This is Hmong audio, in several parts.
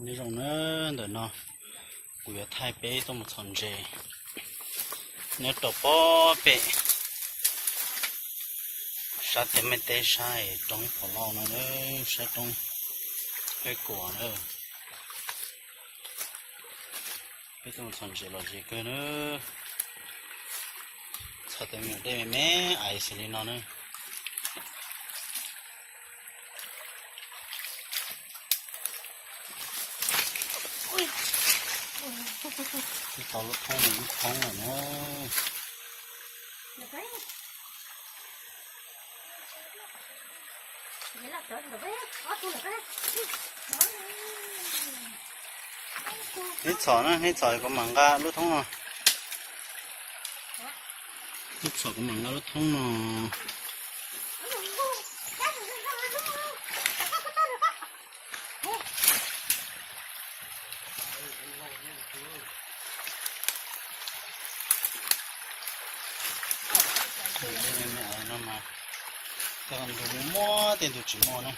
Nyob zoo na, ntawm no kuv yuav thaij peb tuaj mus txhom ntses nyob rau pob pem sab tiaj mej teb sab roob Pov Lauj no, sab roob Peb Kuam na. Peb tuaj mus txhom ntses lom zem kawg na. Txhom tej me nyuam dej me me ais xws li no na. Twb tau lub thoob mus ib thoob lawm na. Neb txhom na, neb txhom kuv mam nqa lub thoob no. Neb txhom kuv mam nqa lub thoob no. Ntses me me no mas tej ntug muaj muaj, tej ntug tsis muaj na.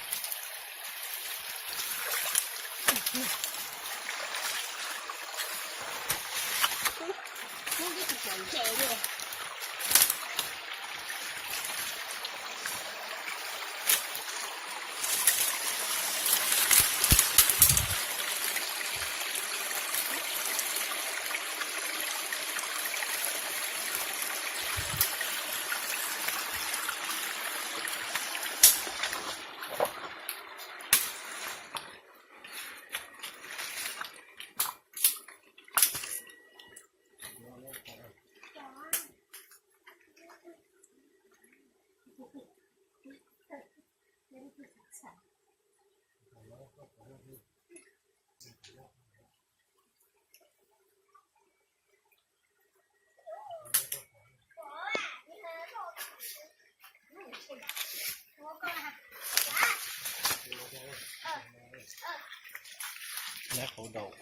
Lab qhov daus.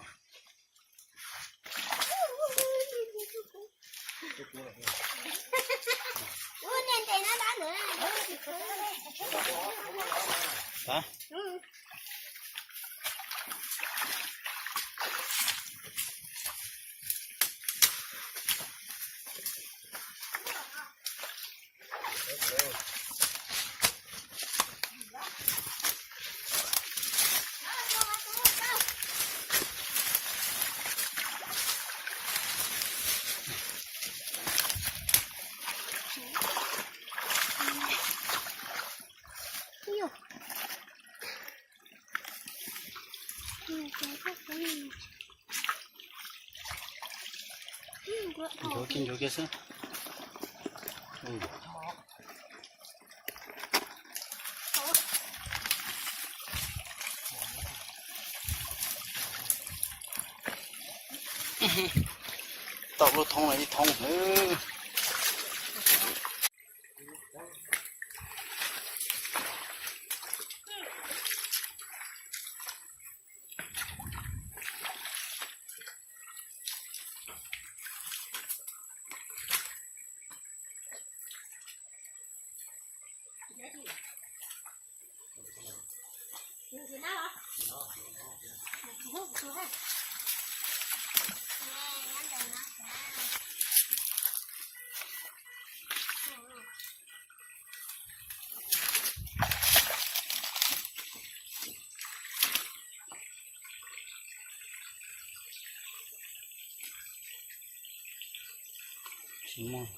Nchuav kiag, nchuav kiag xwb. Tau lub thoob no ib thoob xwb. Tsis muaj.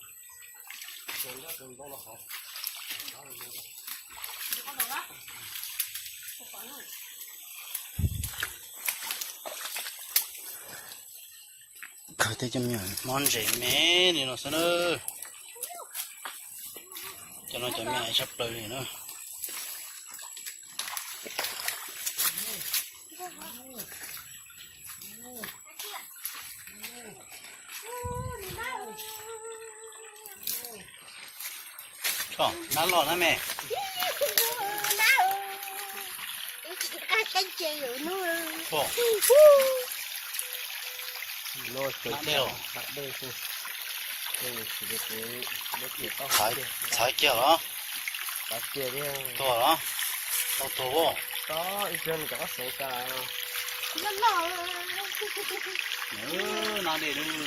Khaws tej cov me nyuam mob ntses me li no xwb na. Cov no cov me ais tshaj plaws li na. Nab loj na me. Txhais kiag los? Tuag los? Tau tuag. Loj loj. Nab dej lawm.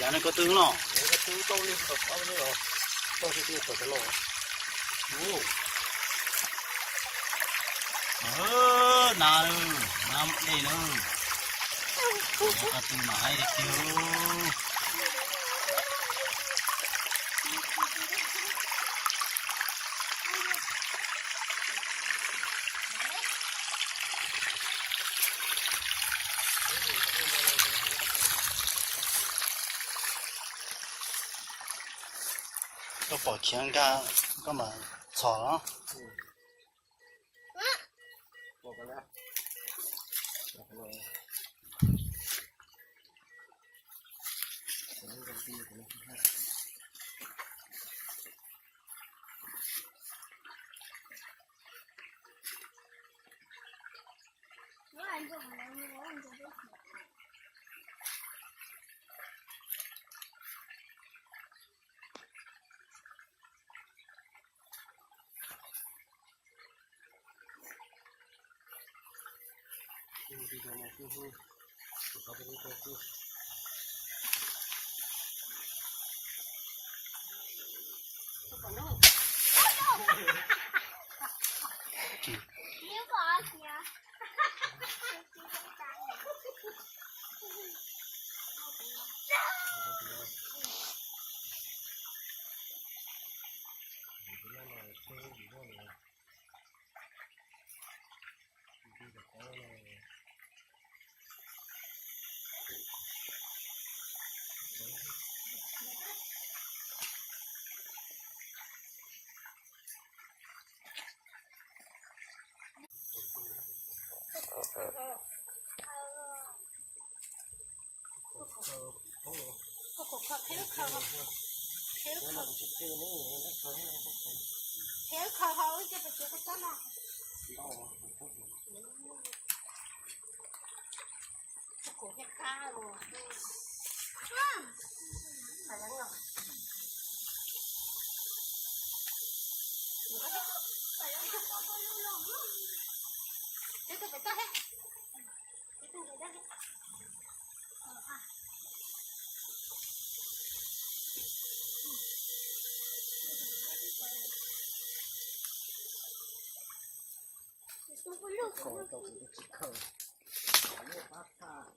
Yav no ko tw no. Nab, nab dej na. Ko tw mas haib tiag tiag. Koj pom khiav nkag koj mam txhom los.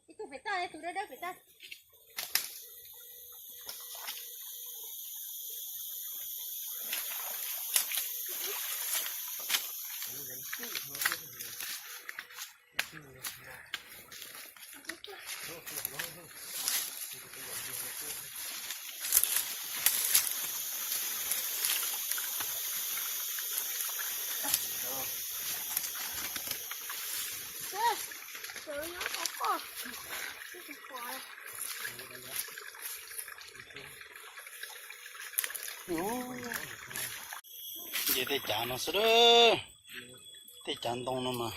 Ib tug pem toj, tus dawb dawb pem toj. Nce tej cav no xwb, tej cav ntoo no mas.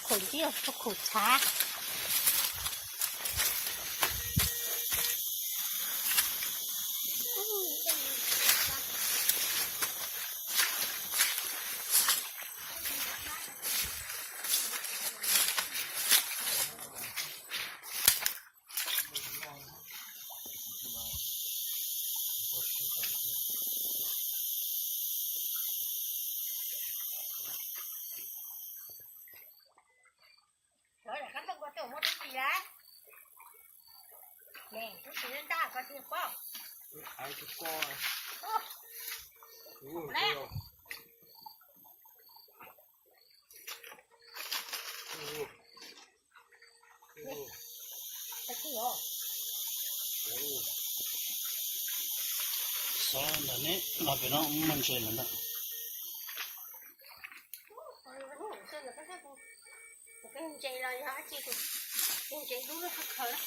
Khuam ntxiv, khuam tshav. Lawv kab tooj ko tej muab tub tsis lawm. Tub tsis ntab ko tsis paub. Ub, lawm. Xov ntawm neb los pem no muaj ntses lawm ntag. Ntses los yog dab tsi, ntses dub lub khaws khaws.